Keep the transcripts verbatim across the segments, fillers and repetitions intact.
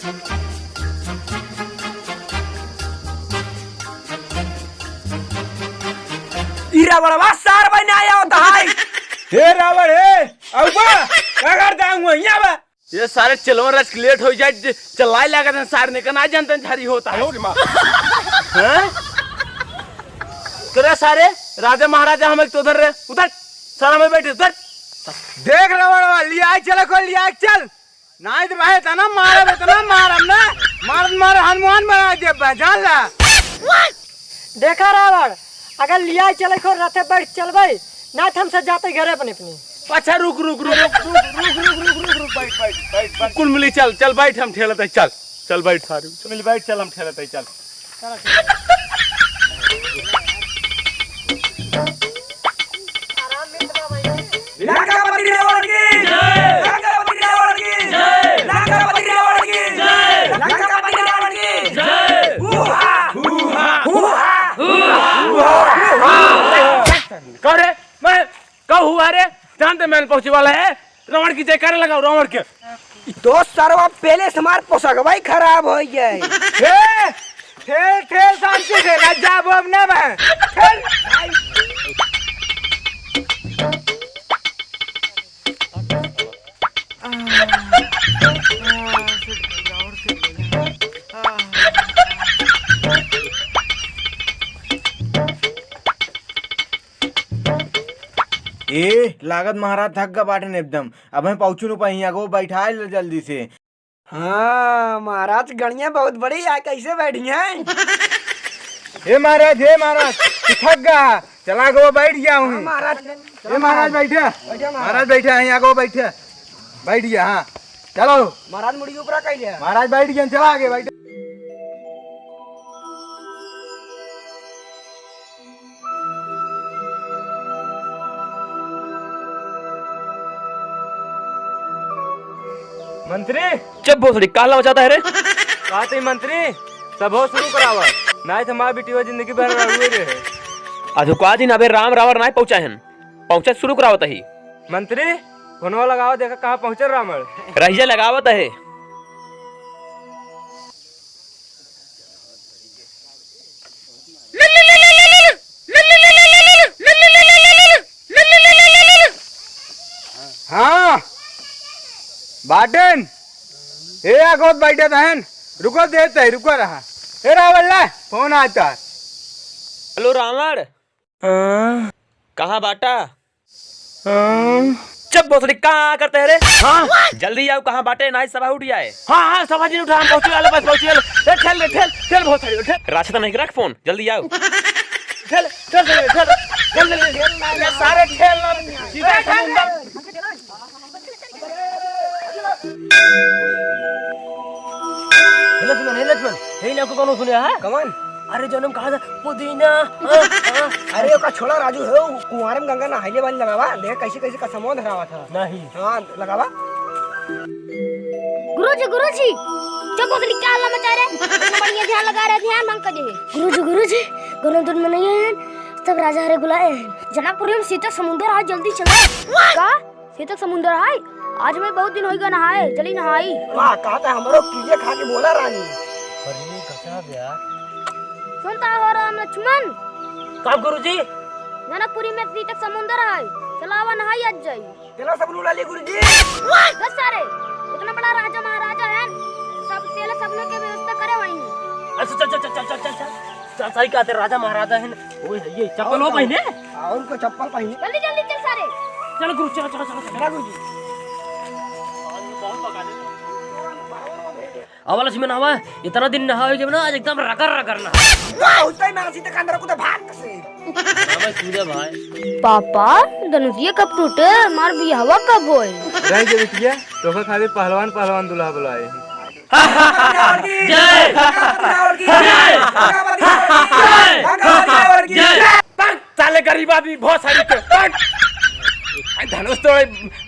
ई रावणवा सार बन आया होता है। हे रावण, हे, अउबा, का करता हूँ, यहाँ बा। ये सारे चलवन राज के लेट हो जाए, च-, चलाए लागत हैं सारे, निकल ना जानते हैं, झारी होता है। अरे माँ। हैं? करे सारे, राजा महाराजा हम एक तो उधर रहे, उधर, सारा में बैठे, उधर। देख रावणवा, लिया चल, को लिया चल। नाहीं तो भाई, इतना मारब, इतना मारब ना, मारत मारत हनुमान बना देब, जान ला। देखा रावण, अगर लियाई चले खो रथे बैठ चलबे, नाहीं तो हमसे जाते घरे अपने अपने। अच्छा, रुक, रुक, रुक, बैठ, बैठ, बैठ, बैठ। कुल मिली चल, चल बैठ, हम ठेलत है, चल, चल बैठ सारे। मिल बैठ, चल, हम ठेलत है, चल। लंकापति रावण की जय। लंकापति रावण की जय। लंकापति रावण की जय। लंकापति रावण की जय। हुहा, हुहा, हुहा, हुहा। कह रे, मैं कहू, अरे जानते मैं पहुंचे वाला है, रावण की जयकारा लगाओ, रावण के। ई दोस्त सरवा पहले से हमार पोशाकवा ही खराब होइ गए। ए, ठेल, ठेल, शांति से, ना जाबो अब ना मैं। ठेल। ए, लागत महाराज थक गा बाटेन एकदम। अब हम पहुँचू न पाई, आगो बैठाए ले जल्दी से। हाँ, महाराज गणिया बहुत बड़ी है, कैसे बैठी हैं? हे महाराज, हे महाराज, तू थक गा, चला आगो बैठ गया हूँ। हाँ, महाराज। हे महाराज, बैठे। बैठे महाराज। महाराज बैठे हैं, आगो बैठे। बैठ गया, हाँ। चलो। महाराज मुड़ी ऊपरा कैले। महाराज बैठ गए, चला आगे बैठे। मंत्री। चुप भोसड़ी, काला मचाता है रे। कहते ही मंत्री, सब हो शुरू करावा, नाहीं तो हमार बिटिया जिंदगी भर रहुए रहे। अधुका दिन अबे राम रावण नाहीं पहुँचा है, पहुँचा शुरू करावत ही। मंत्री, फोनवा लगावा, देखा कहाँ पहुँचल रावण। रहिया लगावत है। हाँ, बाटेन। ए, आगोत बैठे तहन। रुको देते, रुको रहा। ए, रावण ला, फोन आता। हेलो रावण। हाँ। कहाँ बाटा? हाँ। चुप भोसड़ी, कहाँ करते हैं रे? हाँ। जल्दी आओ, कहाँ बाटे, नाहीं सभा उठ जाए। हाँ, हाँ, सभा जी उठा, हम पहुँचे वाले, बस पहुँचे वाले। ए, ठेल रे, ठेल, ठेल भोसड़ी, ठेल। रास्ता नहीं रख फोन, जल्दी आओ। ठेल, ठेल, ठेल, ठेल, ठेल, ठेल, ठेल, ये सारे ठेल ना, सीधा समुंदर। हे लक्ष्मण, हे लक्ष्मण, हे ना को कौनो सुने है? कौन? अरे जनम कहा था पुदीना। हाँ, हाँ। अरे ओका छोड़ा राजू, हो कुंवारे में गंगा नहाइले वाली लगावा, देख कैसे कैसे कसमवा धरावा था। नहीं। हाँ, लगावा। गुरुजी, गुरुजी, चुप भोसड़ी, का हल्ला मचा रहे? इतना बढ़िया ध्यान लगा रहे, ध्यान भंग कर दे। गुरुजी, गुरुजी, कोनो दुन में नहीं है, सब राजा हरे बुलाए हैं। जनकपुरी में सीता समुंदर है, जल्दी चला। का? सीतक समुंदर हाय? आज मैं बहुत दिन होइगा नहाए, चली नहाई। वाह, कहता हमरो किरिया खा के बोला रानी। पर ये कसा गया? सुनता हो राम लक्ष्मण। का गुरुजी? जनकपुरी में सीतक समुंदर हाय, चलावा नहाई आज जाई। तेला सब लूटा लिए गुरुजी। बस सारे, इतना बड़ा राजा महाराजा है, सब तेल सबने के व्यवस्था करे वहीं। अच्छा, चल, चल, चल। सा-, सही कहते, राजा महाराजा है ना। ओए, है ये चप्पल और हो का? पहने? और उनको चप्पल पहने। जल्दी, जल्दी चल सारे। चलो गुरु, चलो, चलो, चलो, चलो। चला गुरुजी। अब लक्ष्मी नहावा, इतना दिन नहावे के ना, आज एकदम रगड़ रगड़ नहा। वाह, उतना ही मारा सीता का अंदर को तो भाग से। हाँ भाई, सूर्य भाई। पापा, धनुषिया कब टूटे? हमार बियाहवा कब होए? रह गए बिटिया, तोहका खातिर पहलवान, पहलवान दुल्हा बुलाए हैं। जय। जय। जय। पक, साले गरीब आदमी, बहुत सारी के, पक। धनुष तो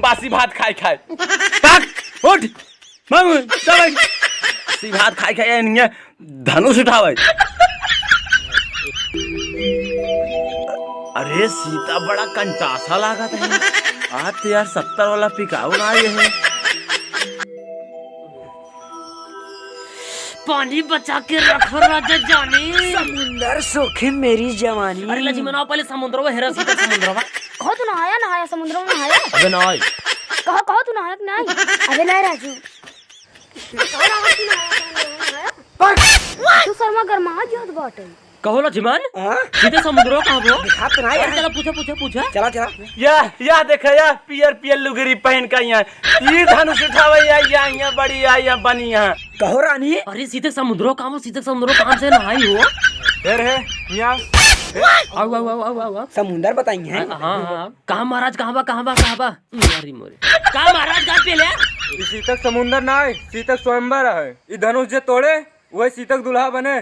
बासी भात खाए खाए। पक, उठ, मामू, चल। बासी भात खाए खाए, नहीं है, धनुष उठावे। अरे, सीता बड़ा कंटासा लागत है। आज तो यार सत्तर वाला पिकाऊ ना आए है। पानी बचा के रखो राजा जानी। समुंदर सोखे मेरी जवानी। अरे लक्ष्मण आओ पहले समुद्रवा हेरा सीता समुद्रवा। कहो तू नहाया, नहाया, समुद्र में नहाया? अबे ना आई। कहो, कहो तू नहाया कि नहीं? अबे नहीं राजू। कहो ना, तू नहाया, समुद्र में नहाया? तू शर्मा गरमा जात बाटे। कहो लक्ष्मण, हाँ? सीता समुद्रवा कहाँ बा? दिखात ना अरे यार। चला पूछा, पूछा, पूछा। चला, चला। यह, यह देखा, यह पियर पियर लुगरी पहन का यहाँ तीर धनुष उठावे, या, या, या बड़ी, या, या बनी यहाँ। कहो रानी। अरे सीता समुद्रवा कहाँ बा? सीता समुद्रवा कहाँ से नहाई हो? फिर है, यहाँ। आओ, आओ, आओ, आओ, आओ, आओ। समुंदर बताई है। हाँ, हाँ, हाँ। कहाँ महाराज, कहाँ बा, कहाँ बा, कहाँ बा? अरे मोरे। कहाँ महाराज, कहाँ पे ले? ई सीतक समुंदर ना है, सीतक स्वयंवर है। ई धनुष जे तोड़े, वही सीतक दुल्हा बने।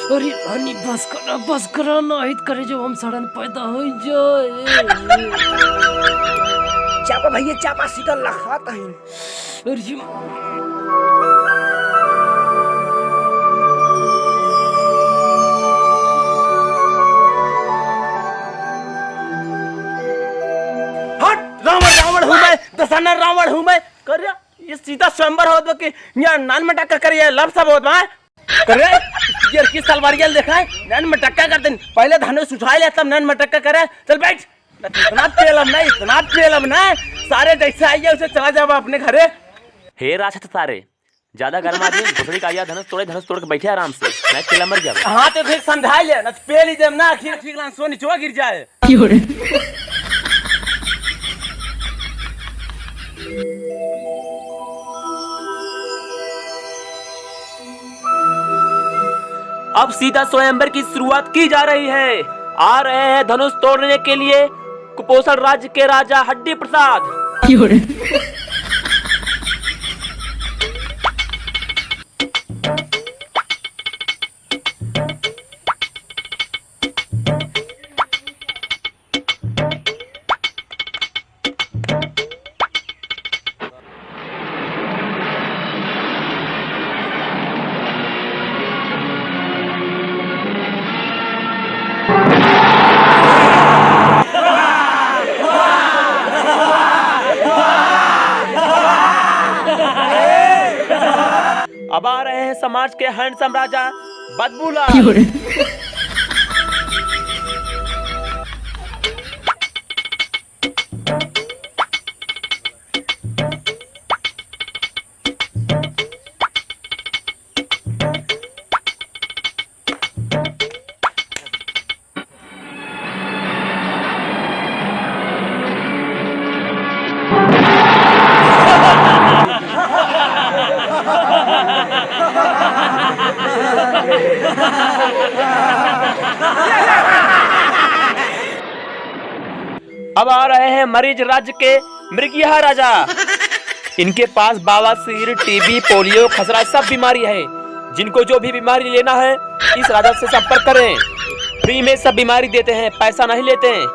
अरे रानी, बस करा, बस करा, नाहीं त करे जो हम सड़न पैदा होइ जाए। चापा भैया, चापा, सीता लखात है। अरे हट, रावण, रावण हूँ मैं, दशानन रावण हूँ मैं। कर या, ये सीता स्वयंवर होत बा कि यहाँ नान मटक्का करे, ये लब सब होत बा। करे, ये की सलवारिया देखा है, नान मटक्का कर दिन। पहले धनुष उठा ले, तब नान मटक्का करे। चल बैठ। इतना पेलम ना, इतना पेलम ना, सारे जैसे आइए उसे चला जावा अपने घरे। हे राक्षस सारे, ज्यादा गरमा दिन, भोसड़ी का आया धनुष तोड़े, धनुष तोड़ के बैठे आराम से, नहीं पेला मर जावा। हाँ तो ठीक समझा ले, न पेल ही देम ना, ठीक, ठीक लान सो निचवा गिर जाए। अब सीता स्वयंवर की शुरुआत की जा रही है। आ रहे हैं धनुष तोड़ने के लिए कुपोषण राज्य के राजा हड्डी प्रसाद। अब आ रहे हैं समाज के हैंडसम राजा बदबूलाल। अब आ रहे हैं मरीज राज्य के मृगिया राजा। इनके पास बवासीर, टीबी, पोलियो, खसरा सब बीमारी है। जिनको जो भी बीमारी लेना है, इस राजा से संपर्क करें। फ्री में सब बीमारी देते हैं, पैसा नहीं लेते हैं।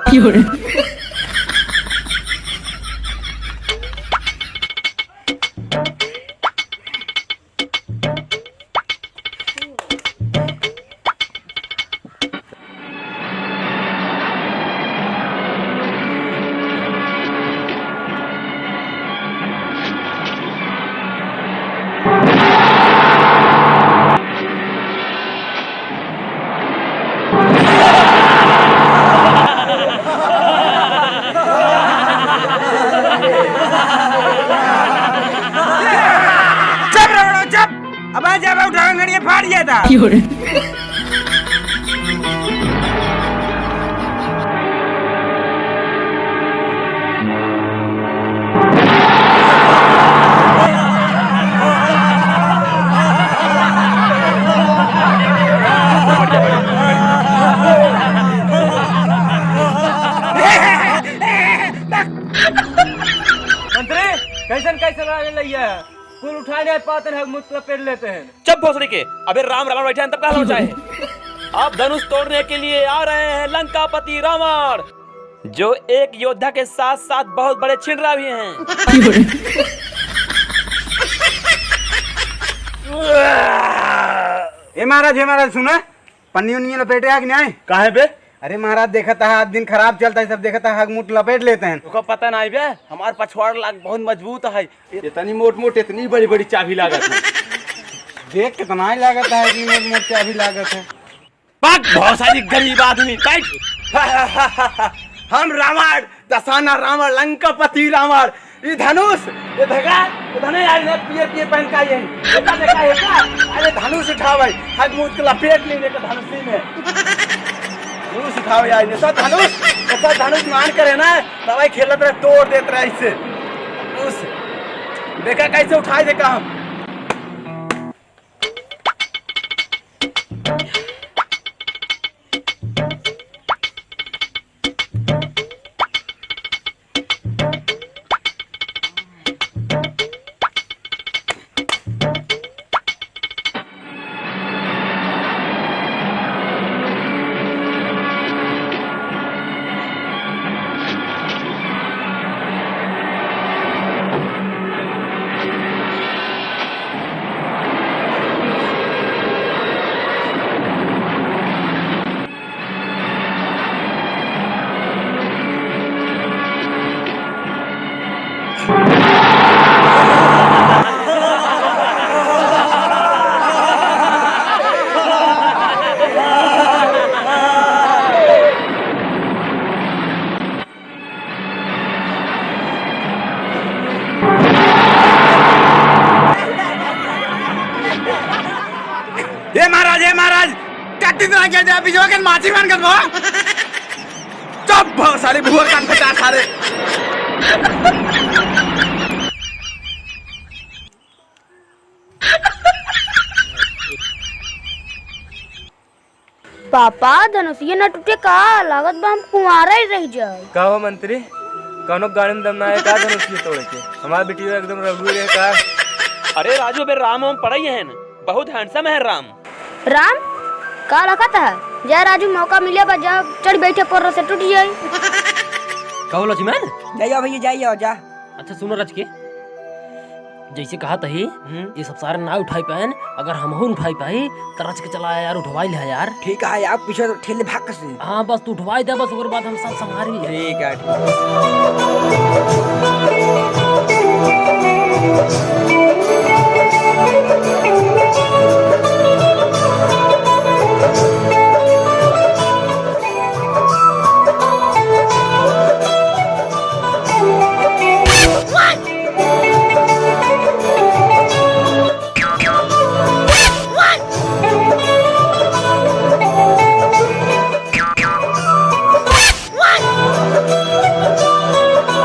चुप रहो, चुप। अब आ जाबे उठावे घड़िया फाड़ दिया था। मंत्री, कैसन कैसन राजन लइया है? कुल उठाए नहीं पाते हैं, मुझ पर पेड़ लेते हैं। चुप भोसड़ी के, अबे राम रावण बैठे हैं, तब कहाँ लौट जाए? अब धनुष तोड़ने के लिए आ रहे हैं लंकापति रावण, जो एक योद्धा के साथ साथ बहुत बड़े छिनरा भी हैं। ए महाराज, ए महाराज, सुना, पन्नी उन्नी लपेटे आ कि नहीं? काहे बे? अरे महाराज, देखत है, आज दिन खराब चलता है, सब देखत है, हग मुट लपेट लेते हैं। ओका पता नाहीं बे, हमार पछवाड़ लाग बहुत मजबूत है। इतनी मोट मोट, इतनी बड़ी बड़ी चाबी लागत है। देख, कितना ही लागत है, इतनी मोट मोट चाबी लागत है। भाग, बहुत सारी गरीब आदमी, बैठ। हम रावण, दशाना रावण, लंकापति रावण। ई धनुष, ये धगा, ये धने यार, ने पियर पियर पहन का ये। ये का देखा, ये का? अरे धनुष उठावे, हग मुट के लपेट लेने का धनुषी में। धनुष उठावे यार, ने सब धनुष, ये सब धनुष मान करे ना, तब खेलत रहे, तोड़ देत रहे इसे। धनुष, देखा कैसे उठाए देखा हम। ए महाराज, ए महाराज, कत्ती तरह के दे, बिजवा के माछी बन कर बा। चुप, बहुत सारी भुआ काट के चार खा रहे। पापा, धनुषिया न टूटे का? लागत बा हम कुंवारा ही रह जाए। का हो मंत्री, कौनो गाड़ी में दम ना है का धनुषिया तोड़े के? हमार बिटिया एकदम रघुवीर है का? अरे राजू, अबे राम वाम पड़े ही है ना, बहुत handsome है राम। राम? का लखत है? जा राजू, मौका मिले बा, जा चढ़ बैठे, पोर्रो से टूट जाए। का हो लक्ष्मण? जाइयो भैया, जाइयो, जा। अच्छा सुनो रच के, जैसे कहा तही, हम्म। ये सब सारे ना उठाई पाएन, अगर हमहू उठाई पाई, त रच के चला यार, उठवाई ले यार। ठीक है, आप पीछे तो ठेले भाग से। हाँ, बस तू उठवाई दे, बस ओकर बाद हम सब संभाल ले। ठीक है, ठीक।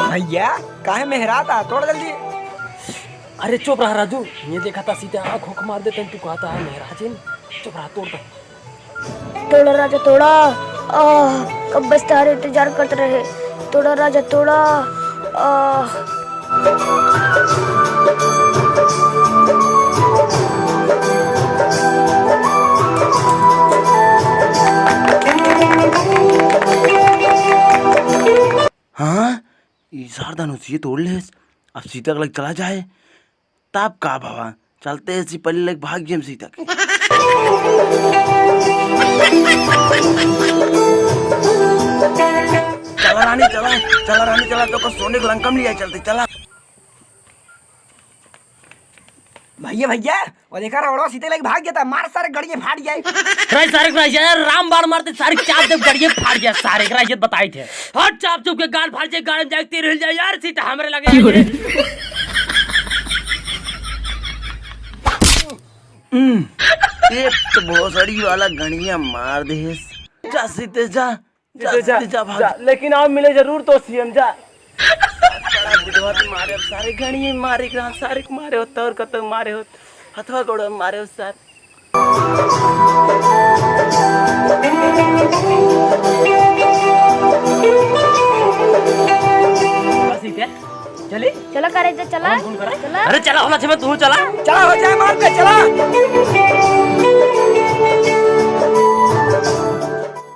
भैया, काहे मेहराता? तोड़ जल्दी। अरे चुप रहा राजू, ये देखा था सीधे आँख होक मार देते हैं, तू कहता है मेहराजिन। चुप रहा, तोड़ दे। तोड़ा राजा तोड़ा, आह, कब बस तारे इंतजार करत रहे। तोड़ा राजा तोड़ा, आह। हाँ, ई सार धनुषिया तोड़ लेस, अब सीता के लग चला जाए। तब का भवा, चलते ऐसी पल्ली लग भाग जेम सीता के। चला रानी, चला, चला रानी, चला, तो को सोने के लंका में लिया चलते, चला। भैया, भैया, वो देखा, रावणवा सीते लेके भाग जाता, मार सारे, गड़िए फाट जाए। रे सारे को ऐसे यार, राम बाण मारते, सारे चाप देब, गड़िए फाट जाए, सारे को ऐसे बताई थे। हट, चाप चुप के गाल फाट जाए, गाल में जाए, तीर हिल जाए, यार, सीता हमरे लगे। हम्म, एक तो भोसड़ी वाला गड़िया मार दे। जा सीते जा, जा, जा, जा, जा, भाग। जा, लेकिन आओ मिले जरूर तो सीएम जा। बड़ा बुढ़वा के मारे, अब सारे गड़िए मारे के रहन, सारे के मारे होत और कतौ मारे होत, हथवा गोड़ मारे होत सारे। बस ठीक है, चली। चला करे जा, चला। कौन, कौन करा? चला। अरे चला होला छे में तू चला। चला हो जाए मार पे, चला।